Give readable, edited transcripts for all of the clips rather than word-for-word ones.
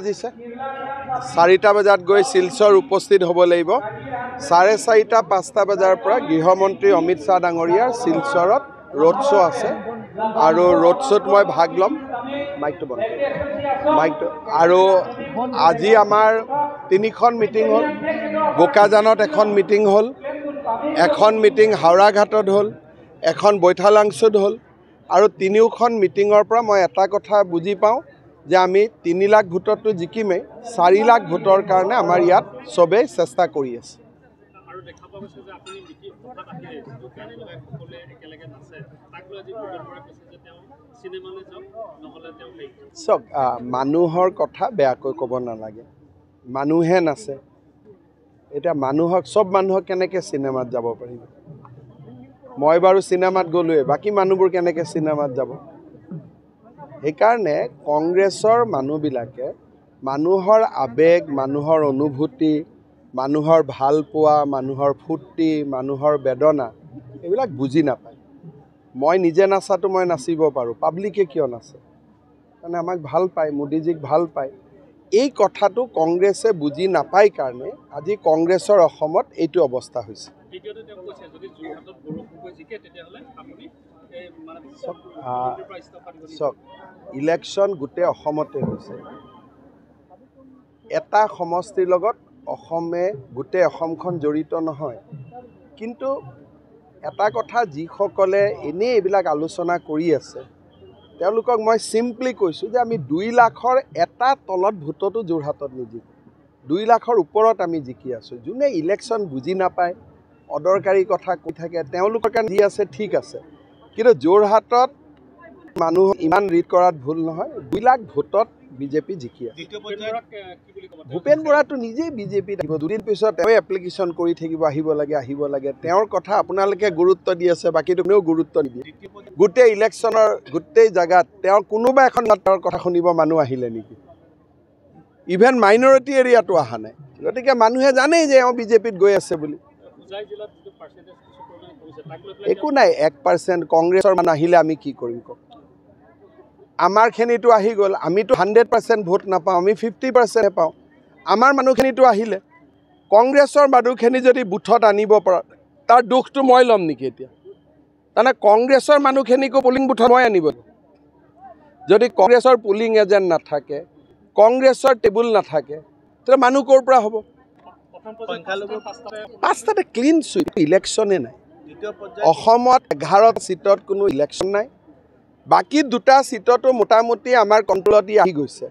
বাজিছে, 4টা বজাত গৈ শিলচৰ উপস্থিত হ'ব লাগিব। 4:30 5টা বজাৰ পৰা গৃহমন্ত্ৰী অমিত শ্বাহ ডাঙৰীয়াৰ শিলচৰত ৰোড শ্ব' আছে আৰু ৰোড শ্ব'ত মই ভাগ ল'ম। মাইকটো বন্ধ, মাইকটো। আৰু আজি আমাৰ 3খন মিটিং হ'ল। বোকাজানত এখন মিটিং হ'ল, এখন মিটিং হাওৰাঘাটত হ'ল, এখন বৈঠালাংছুত হ'ল। আৰু তিনিওখন মিটিঙৰ পৰা মই এটা কথা বুজি পাওঁ যে আমি 3 লাখ ভোটততো জিকিমেই, 4 লাখ ভোটৰ কাৰণে আমাৰ ইয়াত চবেই চেষ্টা কৰি আছে। চাওক, মানুহৰ কথা বেয়াকৈ ক'ব নালাগে, মানুহে নাচে। এতিয়া মানুহক, চব মানুহক কেনেকৈ চিনেমাত যাব পাৰিব? মই বাৰু চিনেমাত গ'লোৱে, বাকী মানুহবোৰ কেনেকৈ চিনেমাত যাব? সেইকাৰণে কংগ্ৰেছৰ মানুহবিলাকে মানুহৰ আৱেগ, মানুহৰ অনুভূতি, মানুহৰ ভালপোৱা, মানুহৰ ফূৰ্তি, মানুহৰ বেদনা এইবিলাক বুজি নাপায়। মই নিজে নাচাটো মই নাচিব পাৰোঁ, পাব্লিকে কিয় নাচে? কাৰণ আমাক ভাল পায়, মোদীজীক ভাল পায়। এই কথাটো কংগ্ৰেছে বুজি নাপায় কাৰণে আজি কংগ্ৰেছৰ অসমত এইটো অৱস্থা হৈছে। চাওক, ইলেকশ্যন গোটেই অসমতে হৈছে, এটা সমষ্টিৰ লগত অসমে গোটেই অসমখন জড়িত নহয়। কিন্তু এটা কথা, যিসকলে এনেই এইবিলাক আলোচনা কৰি আছে তেওঁলোকক মই চিম্পলি কৈছোঁ যে আমি 2 লাখৰ এটা তলত ভোটতো যোৰহাটত নিজিকোঁ, 2 লাখৰ ওপৰত আমি জিকি আছোঁ। যোনে ইলেকশ্যন বুজি নাপায়, অদৰকাৰী কথা কৈ থাকে, তেওঁলোকৰ কাৰণে যি আছে ঠিক আছে, কিন্তু যোৰহাটত মানুহ ইমান ৰিড কৰাত ভুল নহয়। 2 লাখ ভোটত বিজেপি জিকি আছে। ভূপেন বৰাটো নিজেই বিজেপিত আহিব, দুদিন পিছত তেওঁ এপ্লিকেশ্যন কৰি থাকিব, আহিব লাগে আহিব লাগে। তেওঁৰ কথা আপোনালোকে গুৰুত্ব দি আছে, বাকীটো কোনেও গুৰুত্ব নিদিয়ে। গোটেই ইলেকশ্যনৰ গোটেই জেগাত তেওঁৰ কোনোবা এখন তেওঁৰ কথা শুনিব মানুহ আহিলে নেকি? ইভেন মাইনৰিটি এৰিয়াটো অহা নাই। গতিকে মানুহে জানেই যে এওঁ বিজেপিত গৈ আছে বুলি। একো নাই, 1% কংগ্ৰেছৰ মানুহ আহিলে আমি কি কৰিম কওক? আমাৰখিনিতো আহি গ'ল, আমিতো 100% ভোট নাপাওঁ, আমি 50%হে পাওঁ। আমাৰ মানুহখিনিতো আহিলে, কংগ্ৰেছৰ মানুহখিনি যদি বুথত আনিব পৰা, তাৰ দুখটো মই ল'ম নেকি এতিয়া? তাৰমানে কংগ্ৰেছৰ মানুহখিনিকো পলিং বুথত মই আনিব। যদি কংগ্ৰেছৰ পলিং এজেণ্ট নাথাকে, কংগ্ৰেছৰ টেবুল নাথাকে, তেতিয়া মানুহ ক'ৰ পৰা হ'ব? 5টাতে ক্লিন চুইপ, ইলেকশ্যনে নাই অসমত। 11 চিটত কোনো ইলেকশ্যন নাই, বাকী 2টা চিটতো মোটামুটি আমাৰ কণ্ট্ৰলত আহি গৈছে।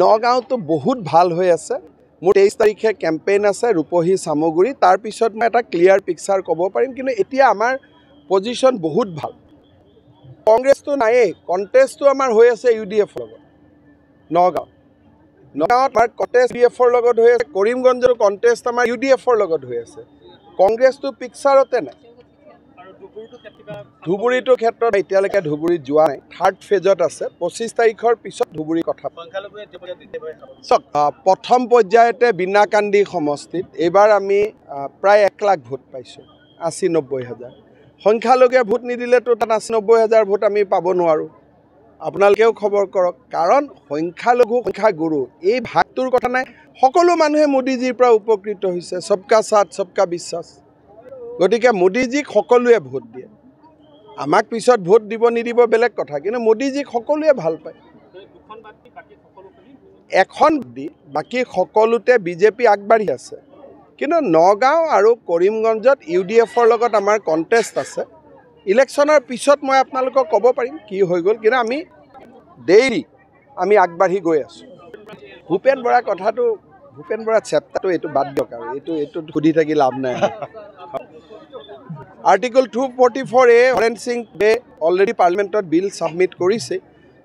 নগাঁওতো বহুত ভাল হৈ আছে। মোৰ 23 তাৰিখে কেম্পেইন আছে ৰূপহী চামগুৰি, তাৰপিছত মই এটা ক্লিয়াৰ পিকচাৰ ক'ব পাৰিম। কিন্তু এতিয়া আমাৰ পজিশ্যন বহুত ভাল। কংগ্ৰেছটো নায়েই, কণ্টেষ্টটো আমাৰ হৈ আছে ইউ ডি এফৰ লগত। নগাঁৱত আমাৰ কণ্টেষ্ট ইউ ডি এফৰ লগত হৈ আছে, কৰিমগঞ্জৰ কণ্টেষ্ট আমাৰ ইউ ডি এফৰ লগত হৈ আছে। কংগ্ৰেছটো পিকচাৰতে নাই। ধুবুৰীটোৰ ক্ষেত্ৰত এতিয়ালৈকে ধুবুৰীত যোৱা নাই, থাৰ্ড ফেজত আছে। 25 তাৰিখৰ পিছত ধুবুৰীৰ কথা। চাওক, প্ৰথম পৰ্যায়তে বিনাকান্দি সমষ্টিত এইবাৰ আমি প্ৰায় 1 লাখ ভোট পাইছোঁ, 80-90 হাজাৰ। সংখ্যালঘুৱে ভোট নিদিলেতো তাত 80-90 হাজাৰ ভোট আমি পাব নোৱাৰোঁ। আপোনালোকেও খবৰ কৰক, কাৰণ সংখ্যালঘু সংখ্যাগুৰু এই ভাগটোৰ কথা নাই। সকলো মানুহে মোদীজীৰ পৰা উপকৃত হৈছে, সবকা সাথ সবকা বিশ্বাস। গতিকে মোদীজীক সকলোৱে ভোট দিয়ে। আমাক পিছত ভোট দিব নিদিব বেলেগ কথা, কিন্তু মোদীজীক সকলোৱে ভাল পায়। এখন দি বাকী সকলোতে বিজেপি আগবাঢ়ি আছে, কিন্তু নগাঁও আৰু কৰিমগঞ্জত ইউ ডি এফৰ লগত আমাৰ কণ্টেষ্ট আছে। ইলেকশ্যনৰ পিছত মই আপোনালোকক ক'ব পাৰিম কি হৈ গ'ল, কিন্তু আমি ডেইলি আমি আগবাঢ়ি গৈ আছোঁ। ভূপেন বৰাৰ কথাটো, ভূপেন বৰাৰ চেপ্টাৰটো এইটো বাদ দিয়ক আৰু এইটো সুধি থাকি লাভ নাই। Article 244A Haren Singh De already পাৰ্লিমেণ্টত বিল ছাবমিট কৰিছে,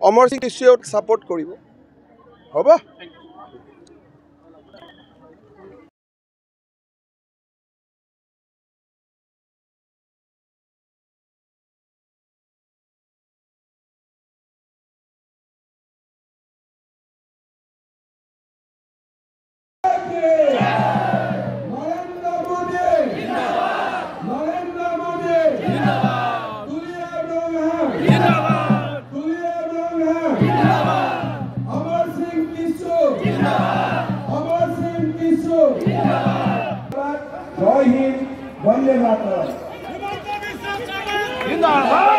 অমৰ সিং টিছুৱেও ছাপৰ্ট কৰিব। হ'ব। Amar Singh Kishu। অমৰ সিং টিছু জিন্দাবাদ। জয় হিন্দ, বন্দে মাতৰম। জিন্দাবাদ।